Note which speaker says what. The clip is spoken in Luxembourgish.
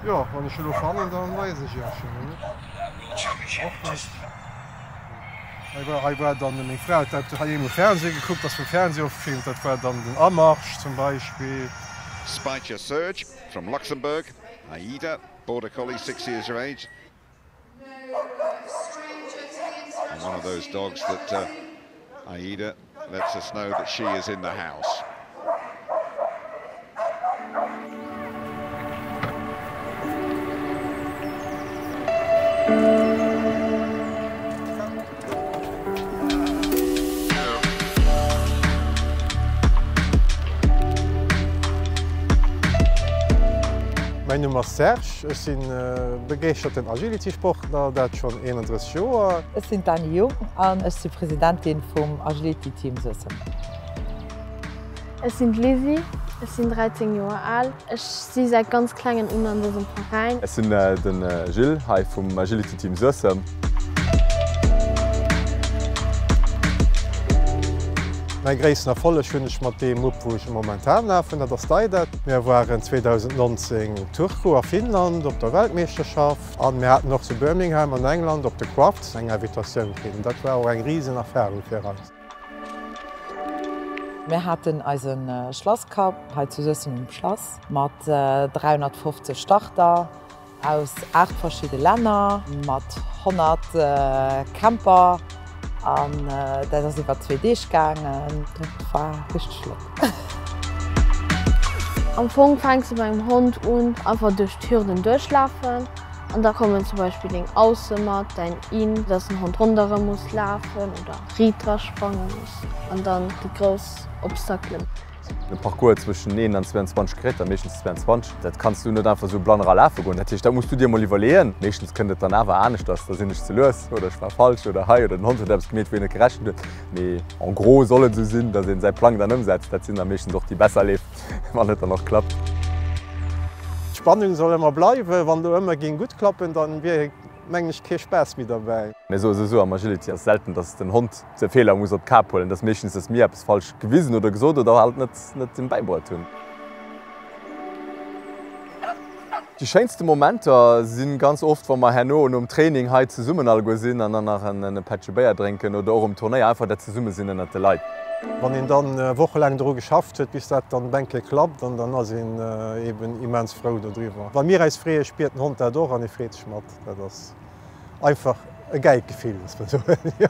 Speaker 1: Jo, wann ech elo fannen, dann weisen ech iech en. Och net. Hei war, hei war dann, meng Fra huet dat hei eemol Fernseh gekuckt, ass vum Fernseh ofgefilmt, dat war dann den Amarsch zum Beispill.
Speaker 2: Speicher Serge from Luxembourg, Aida, Border Collie, 6 years of age. And one of those dogs that Aida lets us know that she is in the house.
Speaker 1: Mäin Numm ass Serge, ech si begeeschterten Agility-Sportler, dat schonn 31 Joer.
Speaker 3: Ech sinn d'Dany Jung an ech si Presidentin vum Agility Team Suessem.
Speaker 4: Ech sinn d'Lizzy, ech sinn 13 Joer al. Ech si säit ganz klengen un an dësem Veräin.
Speaker 5: Ech sinn de Gilles hei vum Agility Team Suessem.
Speaker 1: Mäi gréissten Erfolleg hunn ech mat deem Mupp wou ech momentan lafen, dat ass d'Aida. Mir waren 2019 Turku a Finnland op der Weltmeeschterschaft an mir haten och zu Birmingham an England op de Crufts eng Invitatioun kritt. An dat war och eng risen Erfarung fir eis.
Speaker 3: Mir haten eise Schlasscup hei zu Suessem um Schlass mat 350 Starter aus 8 verschidde Länner, mat 100 Camper an dat ass iwwer zwee Deeg gaangen. Dat war richteg flott.
Speaker 4: Am Fong fänks de beim Hond un, einfach duerch d'Hürden duerchlafen an da kommen zum Beispill deng Ausse mat, däin In, dass den Hond ronderëm muss lafen oder riit dra sprange muss an dann déi grouss Obstaclen.
Speaker 5: E Parcours zwëschen 1 an 22 Geräter, meeschtens 22, dat kanns du net einfach esou blann era lafe goen. Dat heescht, dat muss du dir emol iwwerleeën. Meeschtens kënnt et dann awer aneschters, da sinn ech ze lues oder ech war falsch oder hei oder den Hond huet eppes gemeet, wou hien net gerechent huet. Mee en gros soll et esou sinn, datt een säi Plang dann ëmsetzt. Dat sinn da meeschtens och déi besser Leef, wann et dann och klappt.
Speaker 1: D'Spannung soll ëmmer bleiwen. Wann do ëmmer géing gutt klappen, dann wier mengen ech kee Spaass méi derbäi.
Speaker 5: Mir soe souwisou am Agility ass selten, datt den Hond de Feeler muss op d'Kap huelen. Et ass meeschtens, datt mir eppes falsch gewisen oder gesot oder halt net net him bäibruet hunn. Déi schéinste Momenter si ganz oft, wa mer herno nom Training hei zesummen alleguer sinn an dann nach en Pättche Béier drénken oder och um Turnéier einfach dat Zesummesinn ënnert de Leit.
Speaker 1: Wann een dann wochelaang dru geschafft huet, bis dat dann eng Kéier klappt, an dann ass een eben immens frou dodriwwer. Wa mir eis freeë, spiert den Hond dat och an e freet sech mat. Dat ass einfach e gäilt Gefill, muss man soen, jo.